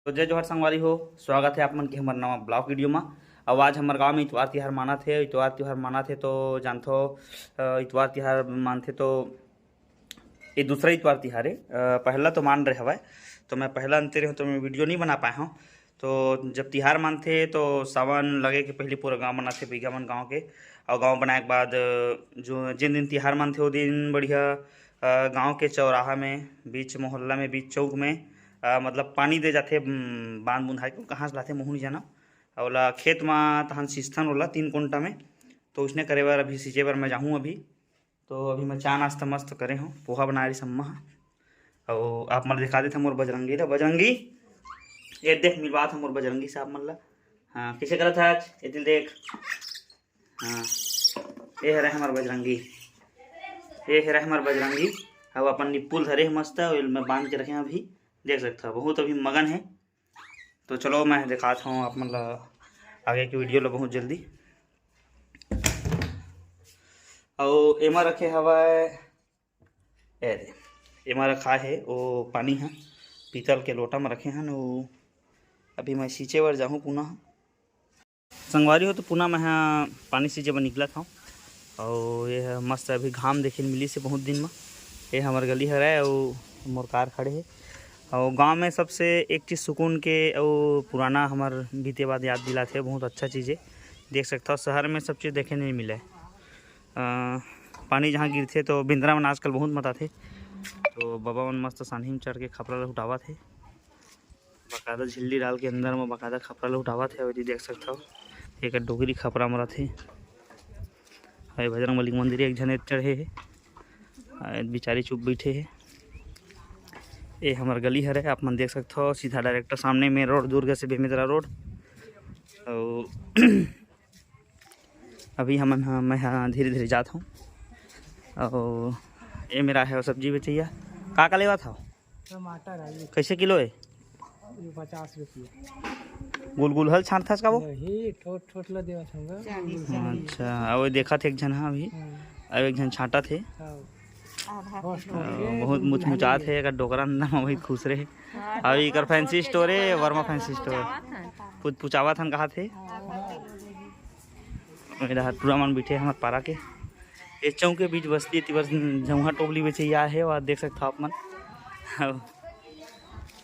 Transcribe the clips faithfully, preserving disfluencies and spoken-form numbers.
तो जय जोहार संगवारी हो, स्वागत है आप मन के हमर नवा ब्लॉग वीडियो मा। अउ आज हमर गांव में इतवार तिहार मानत हे। इतवार तिहार मानत हे तो जानथो, अ, इतवार तिहार मानथे तो ये दूसरा इतवार तिहार है। अ, पहला तो मान रहे हवय, तो मैं पहला अंते रहे हूँ तो मैं वीडियो नहीं बना पाए हूँ। तो जब तिहार मानथे तो सावन लगे के पहले पूरा गांव बनाथे, बीघा मन गांव के। और गांव बनाए के बाद, अ, जो जिन दिन तिहार मानथे वो दिन बढ़िया, अ, गांव के चौराहा में, बीच मोहल्ला में, बीच चौक में, अ, मतलब पानी दे जाथे। उम, बांध बुंधाए के कहाँ से लाथे महू नहीं जाना। और ओला खेत मा तहन सींचथन ओला तीन कोंटा में। तो उसने करे बर अभी सींचे बर मैं जाहूँ अभी। तो अभी मैं चाय नाश्ता मस्त करे हूँ, पोहा बनाए रही सम्मा ह। अउ आप मन ल दिखा देथे मोर बजरंगी ला। बजरंगी, ये देख, मिलवात हूँ मोर बजरंगी से आप मन ला। हाँ, कैसे करत है आज? ये दिल देख। हाँ, ये हरे हमार बजरंगी, ये हरे हमार बजरंगी। अब अपन निप्पुल धरे हे मस्त, अउ मैं बांध के रखे हूँ अभी। देख सकता हूँ, बहुत अभी मगन है। तो चलो, मैं दिखात हूँ आप मन ला आगे के वीडियो ला बहुत जल्दी। अउ एमा रखे हवय, ए दे, एमा रखा है वो पानी ह, पीतल के लोटा में रखे हन। वो अभी मैं सींचे बर जाहूँ पुनः। संगवारी हो, तो पुनः मैं ह पानी सींचे बर निकलत हूँ। अउ ये ह मस्त अभी घाम देखे ल मिलिस हे बहुत दिन में। ये हमर गली हरय अउ मोर कार खड़े हे। अउ गांव में सबसे एक चीज सुकून के अउ पुराना हमर बीते बात याद दिलाथे, बहुत अच्छा चीज हे। देख सकथव, शहर में सब चीज देखे नहीं मिले। अ, पानी जहाँ गिरथे तो बेंदरा मन आजकल बहुत मताथे। तो बबा मन मस्त सान्ही में चढ़ के खपरा ल उठावत हे, बाकायदा झिल्ली डाल के अंदर में बाकायदा खपरा ल उठावत हे। अउ एती देख सकथव, एक डोकरी खपरा मरत हे। अउ बजरंग बली के मंदिर एक झन चढ़े हे, अउ बिचारी चुप बैठे हे। ए हमर गली हरे, आप मन देख सकथव, सीधा डायरेक्ट सामने मेन रोड, दुर्ग से बेमेतरा रोड। अउ अभी हमन ह, मैं ह धीरे-धीरे जात हूँ। अउ ए मेरा है वो सब्जी बेचैया। का का लेवत हव? टमाटर है ये। कैसे किलो है? ये पचास रुपये। गुलगुल हल छांटथस का वो? नहीं, ठोट ठोट ला देवत हूँ। अच्छा, अउ देखत हे एक झन ह अभी, हाँ। अउ एक झन छांटत हे। हाँ। अउ बहुत मुचमुचात हे, एकर डोकरा अंदर में वही खुश रहे। अउ एकर फैंसी स्टोर है, वर्मा फैंसी स्टोर। पुच-, पुचावत हन कहा थे। मेरा हाथ पूरा मन बैठे हमर पारा के। ये चौक के बीच बस्ती, एती बर झौहा टोपली बेचे या है, और देख सकता आप मन।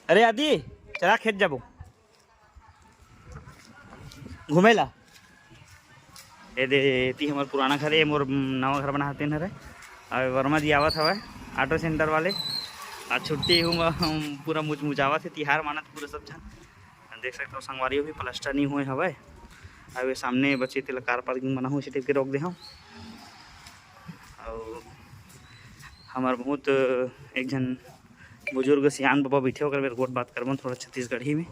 अरे आदि, चला खेत जाबो घूमे ला। ए दे, एती हमर पुराना घर है, मोर नवा घर बना हतेन हरे। अउ वर्मा जी आवत हवय, ऑटो सेंटर वाले। आज छुट्टी हूँ, हम पूरा मुचमुचावत हे, तिहार मानत पूरा सब झन। देख सकथव संगवारी, अभी प्लास्टर नहीं हुए हवय। अउ ये सामने बचे तेला कार पार्किंग बना हुए, सिर्फ के रोक दे हूँ। अउ हमर बहुत एक झन बुजुर्ग सियान बाबा बैठे, ओकर मेर गोठ बात करबन थोड़ा छत्तीसगढ़ी में।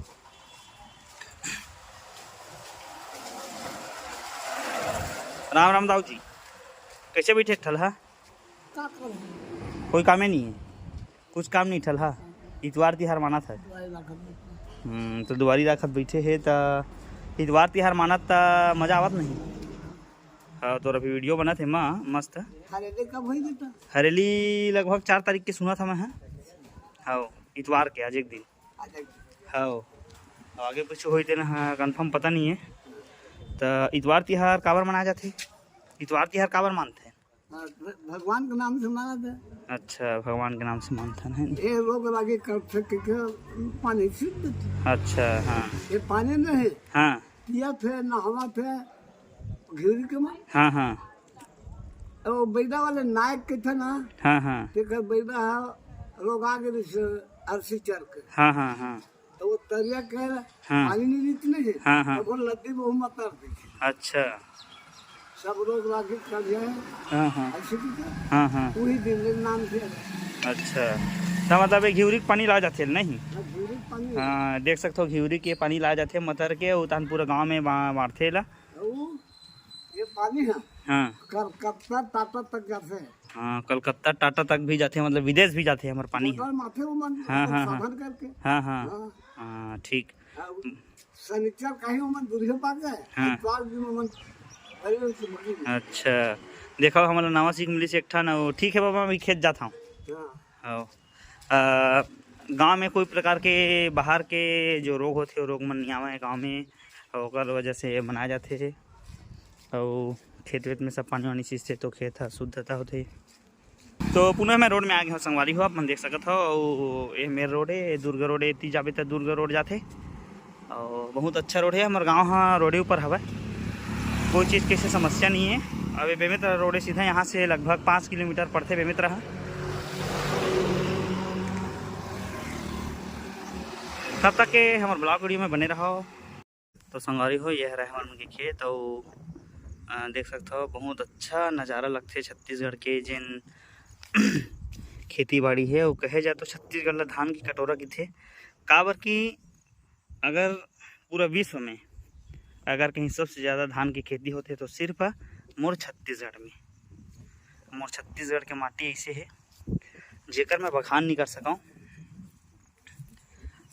राम राम दाऊ जी, कैसे बैठे ठलहा? का करही? कोई कामे नहीं है, कुछ काम नहीं ठलहा। इतवार तिहार मानत है। दुआरी लागत बैठे। हम्म, तो दुआरी राखत बैठे हे त इतवार तिहार मानत त मजा आवत नहीं। हाँ, तोर अभी वीडियो बनत हे माँ, मस्त। हरेली कब होई बेटा? हरेली लगभग चार तारीख के सुना था मैं, हाँ। हाँ, इतवार के, आज एक दिन। आज एक दिन। हाँ, आगे पीछे होई तेना, हाँ, कंफर्म पता नहीं है। त इतवार तिहार काबर मनाया जाथे? इतवार तिहार काबर मानथे? हाँ, भ-, भगवान के नाम से मानत है। अच्छा, भगवान के नाम से मानथन, है। ये रोग रागी कर सके के पानी शुद्ध थे। अच्छा, हाँ। ये पानी नहीं। हाँ। पिया थे, नहावा थे, घिउरी के माँ। हाँ, हाँ। वो बैदा वाले नायक के थे ना। हाँ, हाँ। तेकर बैदा है, रोग आगे से अरसी चढ़ के। हाँ, हाँ, हाँ। तो वो तरिया के हाँ। पानी नहीं रीत नहीं है। हाँ, हाँ। तो वो लद्दी में उमा तर दी। अच्छा। सब रोग रागी कर जाए। हाँ, हाँ। ऐसे भी तो हाँ, हाँ। वही दिन ले नाम से। अच्छा। तो मतलब ये घिउरी के पानी ला जाथे नहीं? हाँ, घिउरी के पानी। हाँ, देख सकथो घिउरी के पानी ला जाथे मतर के, उतान पूरा गांव में बा-, बांटथे ला। वो ये पानी है। हाँ। कलकत्ता टाटा तक जाथे। हाँ, कलकत्ता टाटा तक भी जाथे, मतलब विदेश भी जाथे हमर पानी। मोटर माथे वो मन हाँ, हाँ, हाँ। साधन करके। हाँ, हाँ। हाँ। हाँ, ठीक। हाँ, वो शनिचर कहीं वो मन दूरिये पा गए। हाँ। इतवार दिन वो मन अरे, वो तो मरी गई। अच्छा, देखो, हमला नवा सीख मिली से एक ठन, वो ठीक है बाबा, मैं खेत जात हूँ। हाँ। हाँ। आ, गांव में कोई प्रकार के बाहर के जो रोग होथे, वो रोग मन नहीं आवे गांव में, अउ ओकर वजह से ये बनाए जाथे। अउ खेत वेत में सब पानी वानी सींचथे, तो खेत ह शुद्धता होथे। तो पुनः मैं रोड में आ गया हूँ संगवारी हो, आप मन देख सकत हो। अउ ये मेर रोड है, दुर्ग रोड है, ती जाबे त दुर्ग रोड जाथे। अउ बहुत अच्छा रोड है। हमर गांव ह रोडे ऊपर हवय, कोई चीज़ के ऐसे समस्या नहीं है। अब ये बेमेतरा रोड है, सीधा यहाँ से लगभग पाँच किलोमीटर पड़थे बेमेतरा ह। तब तक के हमर ब्लॉग वीडियो में बने रहो। तो संगवारी हो, ये हरे हमर मन के खेत, अउ अ, देख सकत हो, बहुत अच्छा नज़ारा लगथे छत्तीसगढ़ के, जेन खेती बाड़ी है। अउ कहे जाए तो छत्तीसगढ़ ला धान की कटोरा किथे, काबर कि अगर पूरा विश्व में अगर कहीं सबसे ज़्यादा धान की खेती होथे, तो सिर्फ मोर छत्तीसगढ़ में। मोर छत्तीसगढ़ के माटी ऐसे है, जेकर मैं बखान नहीं कर सकूँ।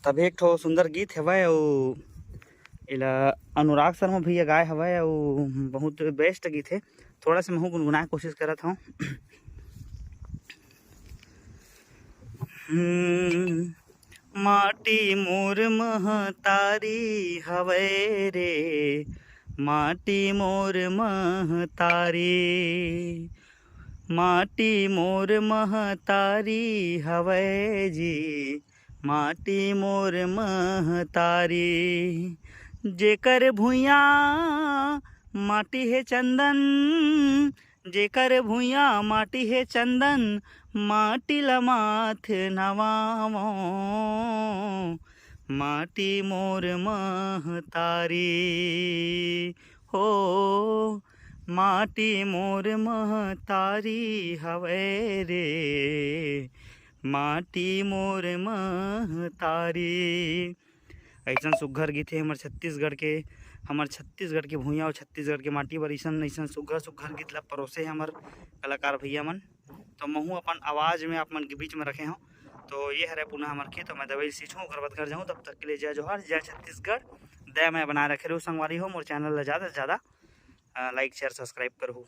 तब एक ठो सुंदर गीत हवय, अउ एला अनुराग शर्मा भैया गाए हवय, अउ बहुत बेस्ट गीत है। थोड़ा सा महू गुनगुनाए कोशिश करत हूँ। हम्म, माटी मोर महतारी हवय रे, माटी मोर महतारी, माटी मोर महतारी हवय जी, माटी मोर महतारी। जेकर भुइयां माटी हे चंदन, जेकर भुइयां माटी हे चंदन, माटी ल माथ नवावों, माटी मोर महतारी हो, माटी मोर महतारी हवय रे, माटी मोर महतारी। अइसन सुग्घर गीत हे हमर छत्तीसगढ़ के, हमर छत्तीसगढ़ के भुइयां अउ छत्तीसगढ़ के माटी बर अइसन, अइसन सुग्घर, सुग्घर गीत ला परोसे हे हमर कलाकार भैया मन। तो महू अपन आवाज़ में आप मन के बीच में रखे हूँ। तो ये हरे पुनः हमर खेत, मैं दवाई सींचूँ, ओकर बाद घर जाऊँ। तब तक के लिए जय जोहार, जय छत्तीसगढ़, दया मैं बनाए रखे रहू संगवारी हो। मोर चैनल ला ज़्यादा से ज़्यादा, अ, लाइक, शेयर, सब्सक्राइब करहू।